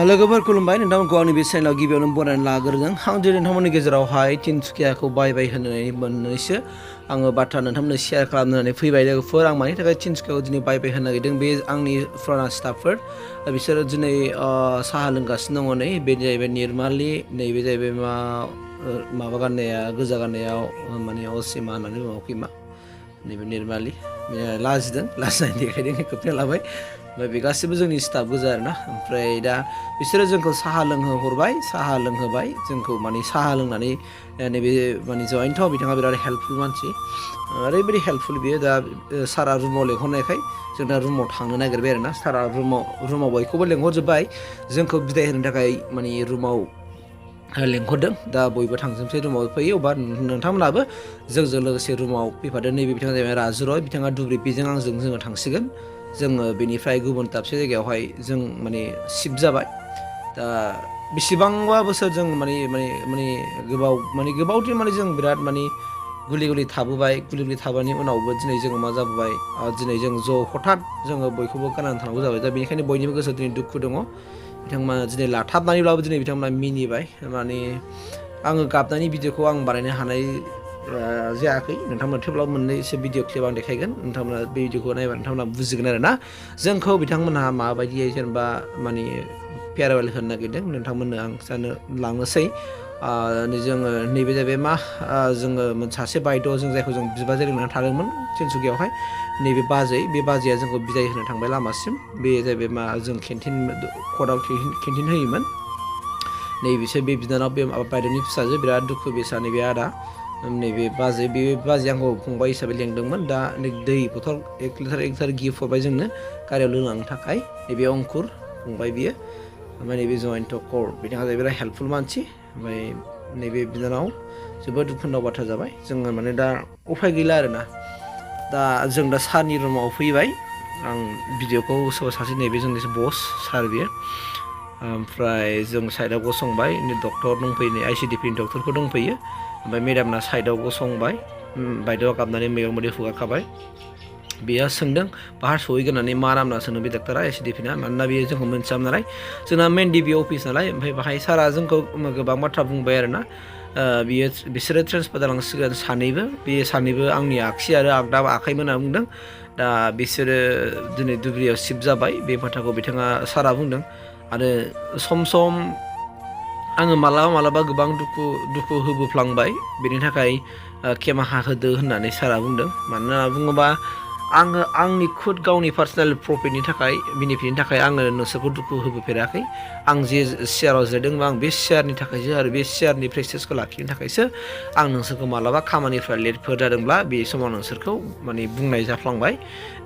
लोगोफोर खुलुमबाय नोंथांमोनखौ आंनि बे चेनेलाव गिबियावनो बरायनानै लाग्रोदों आं दिनै नोंथांमोननि गेजेरावहाय तिनसुकियाखौ बायबाय होननानै मोननैसो आङो बाथ्रा नोंथांमोननो शेयार खालामनानै फैबाय लोगोफोर आं मानि थाखाय तिनसुकियाखौ दिनै बायबाय होननो नागिरदों बे आंनि फुराना स्टाफफोर बिसोरो दिनै साहा लोंगासिनो दङ नै बे जाहैबाय निर्मालि नैबे जाहैबाय माबा गाननाया गोजा गाननायाव माने असिमा होननानै बुङो अकिमा नैबे निर्मालि लाजिदों लाजिनाय देखायदों खोबथेना लाबाय ओमफ्राय बे गासिबो जोंनि स्टाफ गोजा आरोना ओमफ्राय दा बिसोरो जोंखौ साहा लोंहोहरबाय साहा लोंहोबाय जोंखौ माने साहा लोंनानै नैबे माने जयन्थ' बिथाङा बिराद हेल्पफुल मानसि ओरैबायदि हेल्पफुल बियो दा सारा रुमाव लेंहरनायखाय जों दा रुमाव थांनो नागिरबाय आरोना सारा रुमाव बयखौबो लेंहरजोब्बाय जोंखौ बिदाय होनो थाखाय माने रुमाव लेंहरदों दा बयबो थांजोबसै रुमाव फैयो अबा नोंथांमोनाबो जोंजों लोगोसे रुमाव फैफादों नैबे बिथाङा जाहैबाय राजु रय बिथाङा दुब्रिपिजों आंजों जोङो थांसिगोन जोङो बेनिफ्राय गुबुन दाबसे जायगायावहाय जों माने शिफ्ट जाबाय दा बेसेबांबा बोसोर जों माने गोबावथिं माने जों बिराद माने गुलि थाबोबाय गुलि थाबोनायनि उनावबो दिनै जोङो मा जाबोबाय दिनै जों ज' हठात जोङो बयखौबो गारनानै थानांगौ जाबाय दा बेनिखायनो बयनिबो गोसोआव दिनै दुखु दङ बिथांमोना दिनै लाथाबनानैब्लाबो दिनै बिथांमोना मिनिबाय माने आङो गाबनायनि भिडिअखौ आं बानायनो हानाय जायाखै नोंथांमोना थेवब्लाबो मोननैसो भिडिअ क्लिप आं देखायगोन नोंथांमोना बे भिडिअखौ नायबा नोंथांमोना बुजिगोन आरो ना जोंखौ बिथांमोनहा माबायदियै जेनेबा माने फेयारवेल होनो नागिरदों नोंथांमोननो आं जानो लांनोसै जोङो नैबे जाहैबाय मा जोङो सासे बायद' जों जायखौ जों बिबाजै लोंनानै थादोंमोन तिनसुकियावहाय नैबे बाजैया जोंखौ बिदाय होनो थांबाय लामासिम बे जाहैबाय मा जों केन्टिन कर्टआव केन्टिन होयोमोन नैबेसो बे बिनानाव बे बायद'नि फिसाजो बिराद दुखु बेसानि बे आदा नैबे बाजै आंखौ फंबाय हिसाबै लेंदोंमोन दा दै बथल एक लिटार गिफ्ट हरबाय जोंनो गारियाव लोंलांनो थाखाय नैबे अंकुर फंबाय बियो ओमफ्राय नैबे जयन्त कौर बिथाङा जाहैबाय बिराद हेल्पफुल मानसि ओमफ्राय नैबे बिनानाव जोबोद दुखुनांथाव बाथ्रा जाबाय जोङो माने दा उफाय गैला आरोना दा जों दा सारनि रुमाव फैबाय आं भिडिअखौ सोरबा सासे नैबे जोंनि बस सार बियो ओमफ्राय जों साइडआव गसंबाय डक्टर दंफैयो ICDP नि डक्टरफोर दंफैयो ओमफ्राय मेडामना साइडआव गसंबाय बायद'आ गाबनानै मेगन मोदै हुगारखाबाय बेयो सोंदों बाहार सहैगोन होननानै मा नाम होनना सोंदों बे डक्टरा ICDP ना मानोना बेयो जोंखौ मोनथियामोन नालाय जोंना मेन DB अफिस नालाय ओमफ्राय बाहाय सारा जोंखौ गोबां बाथ्रा बुंबाय आरोना बिसोरो ट्रेन्सफार जालांसिगोन सानैबो आंनि आगसि आरो आगदा आखाइमोन होनना बुंदों दा बिसोरो दिनै दुब्रियाव शिफ्ट जाबाय बे बाथ्राखौ बिथाङा सारा बुंदों आरो सम आङो मालाबा गोबां दुखु होबोफ्लांबाय बेनि थाखाय केमाहा होदो होननानै सारा बुंदों मानो होनना बुङोबा आङो आंनि खुद गावनि पार्सनेल प्रफिटनि थाखाय बेनिफिटनि थाखाय आङो नोंसोरखौ दुखु होबोफेराखै आं जे शेयाराव जिरायदोंमोन आं बे शेयारनि थाखायसो आरो बे शेयारनि प्रेस्टिजखौ लाखिनो थाखायसो आं नोंसोरखौ मालाबा खामानिफ्रा लेटफोर जादोंब्ला बे समाव नोंसोरखौ माने बुंनाय जाफ्लांबाय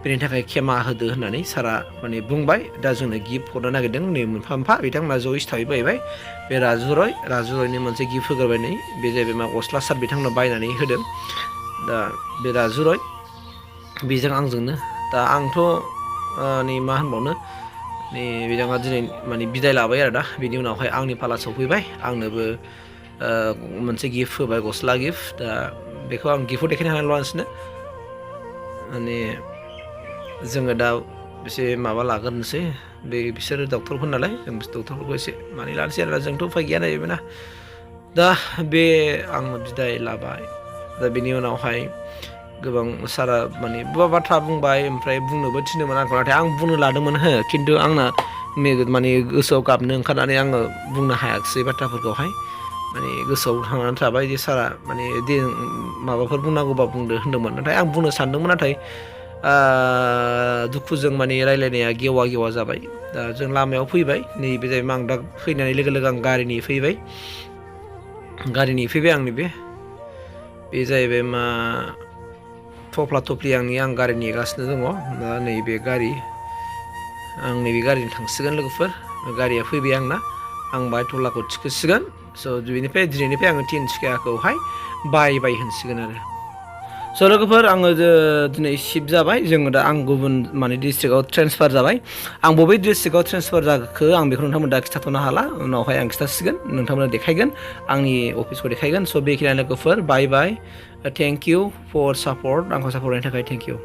बेनि थाखाय केमा होदो होननानै सारा माने बुंबाय दा जोंनो गिफ्ट हरनो नागिरदों नै मोनफा बिथांमोना जयै सिथाबै बायबाय बे राजु रयनि मोनसे गिफ्ट होग्रोबाय नै बे जाहैबाय मा गस्ला सार्ट बिथांमोना बायनानै होदों दा बे राजु रय बेजों आंजोंनो दा आंथ' नै मा होनबावनो नै बिथाङा दिनै माने बिदाय लाबाय आरो दा बिनि उनावहाय आंनि पाला सफैबाय आंनोबो मोनसे गिफ्ट होबाय गस्ला गिफ्ट दा बेखौ आं गिफ्टखौ देखायनो हानाय नंला नोंसोरनो माने जोङो दा एसे माबा लाग्रोनोसै बिसोरो डक्टरफोर नालाय जों डक्टरफोरखौ एसे माने लानोसै आरोना जोंथ' उफाय गैया जाहैबाय ना दा बे आङो बिदाय लाबाय दा बिनि उनावहाय गोबां सारा माने बाथ्रा बुंबाय ओमफ्राय बुंनोबो थिनदोंमोन आंखौ नाथाय आं बुंनो लादोंमोन खिन्थु आंना माने गोसोआव गाबनो ओंखारनानै आङो बुंनो हायाखिसै बाथ्राफोरखौहाय माने गोसोआव थांनानै थाबाय जे सारा माने माबाफोर बुंनांगौबा बुंदो होनदोंमोन नाथाय आं बुंनो सानदोंमोन नाथाय दुखुजों माने रायलायनाया गेवा जाबाय दा जों लामायाव फैबाय नैबे जाहैबाय आं दा फैनानै लोगो आं गारिनि फैबाय आंनि बे जाहैबाय मा थफ्ला थफ्लि आं गारि नेगासिनो दङ दा नैबे गारिजों थांसिगोन लोगोफोर गारिया फैबाय आंना आं बाहाय थफ्लाखौ थिखोसिगोन स' दिनैनिफ्राय आङो तिनसुकियाखौहाय बायबाय होनसिगोन आरो स' लोगोफोर आङो दिनै शिफ्ट जाबाय जोङो दा आं गुबुन माने डिस्ट्रिक्टआव ट्रेन्सफार जाबाय आं बबे डिस्ट्रिक्टआव ट्रेन्सफार जाखो आं बेखौ नोंथांमोन दा खिथाथ'नो हाला उनावहाय आं खिथासिगोन नोंथांमोननो देखायगोन आंनि अफिसखौ देखायगोन स' बेखिनियानो लोगोफोर बाय थेंक इउ फर सापर्ट आंखौ सापर्ट होनायनि थाखाय थेंक इउ